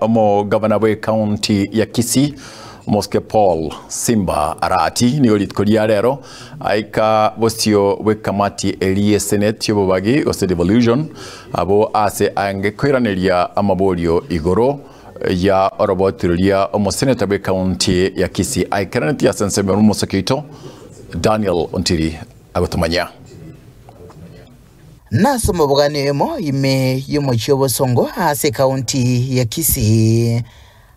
Omogavana bw'ecounty ya Kisii, Omosike Paul Simba Arati, nigo rituko ria rero aika bosio bw'ekamati eria y'eseneti y'obobagi gose devolution, abwo ase ange koiraneria amaborio igoro ya oroboti roria omoseneta bw'ecounty ya Kisii aikeranetie ase ensemo y'omosoki oito Daniel Ontiri agotomanyia. Nase omobogani oyomo ime y'omochie obosongo ase ekaunti ya Kisii,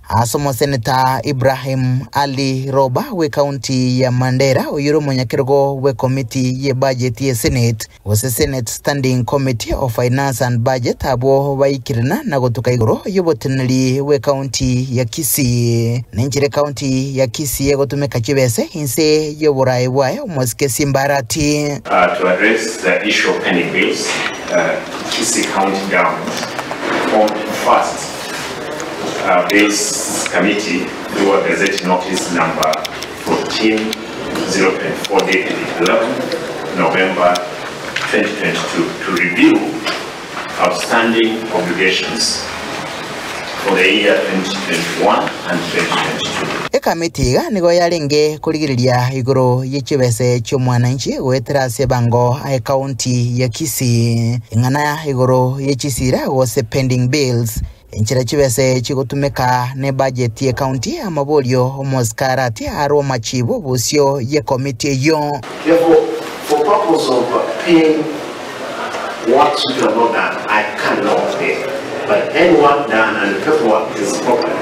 ase omoseneta Ibrahim Ali Roba bw'ekaunti ya Mandera oyore omonyakerogo bw'ekomiti y'ebajeti y'esenate gose Senate Standing Committee of Finance and Budget abwo baikirana na gotuka igoro y'oboteneneri bw'ekaunti ya Kisii. Nenchera ekaunti ya Kisii egotumeka chibese inse y'oboraai bwaye omosike Simbarati. To address the issue of pending bills, Kisii County Government formed first Bills Committee through a Gazette Notice number 14024 dated 11 November 2022 to review outstanding obligations for the year 2021 and 2022. Ekamiti iga nigo yarenge korigereria igoro ye chibese chi'omwananchi goetera ase ebango a ekaunti ya Kisii, eng'ana igoro ye chisira gose pending bills, enchera chibese chigotumeka ne budget y'ekaunti, amaborio omoskarati arwe amachibu bosio y'ekomiti eyio. Therefore, for purpose of paying works which are not done, I cannot pay. But any work done and the paperwork is properly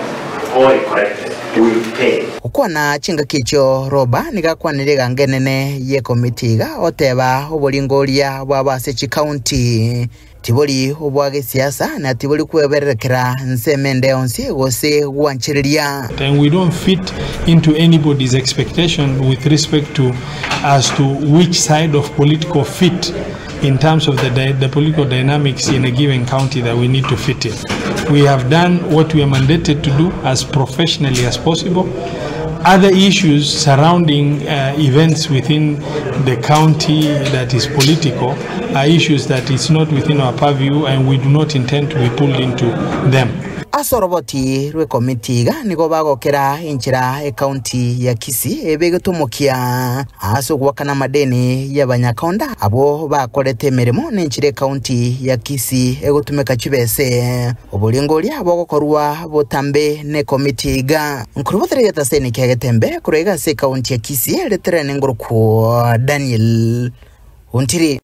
or corrected, we will pay. Gokwana chingaki echio Roba nigo akwanire eganga enene y'ekomiti iga oteba oboringoria bwabo ase chikaunti tibori obwa gesiasa na tibori kwebererekera nsemo ende yonsi gose gwanchereria. And we don't fit into anybody's expectation with respect to as to which side of political fit in terms of the, the political dynamics in a given county that we need to fit in. We have done what we are mandated to do as professionally as possible. Other issues surrounding events within the county that is political are issues that is not within our purview and we do not intend to be pulled into them. Ase oroboti rw'ekomiti iga nigo bagokera enchera ekaunti ya Kisii ebe egotomokia ase ogoakana amadeni y'abanyakonda abwo bakorete emeremo nenchera ekaunti ya Kisii egotumeka chibese. Oboringoria bogokorwa botambe nekomiti iga. Nkorobotera egetaseni kia Getembe korwa iga ase ekaunti ya Kisii, reterane ngorokwo Daniel Ontiri.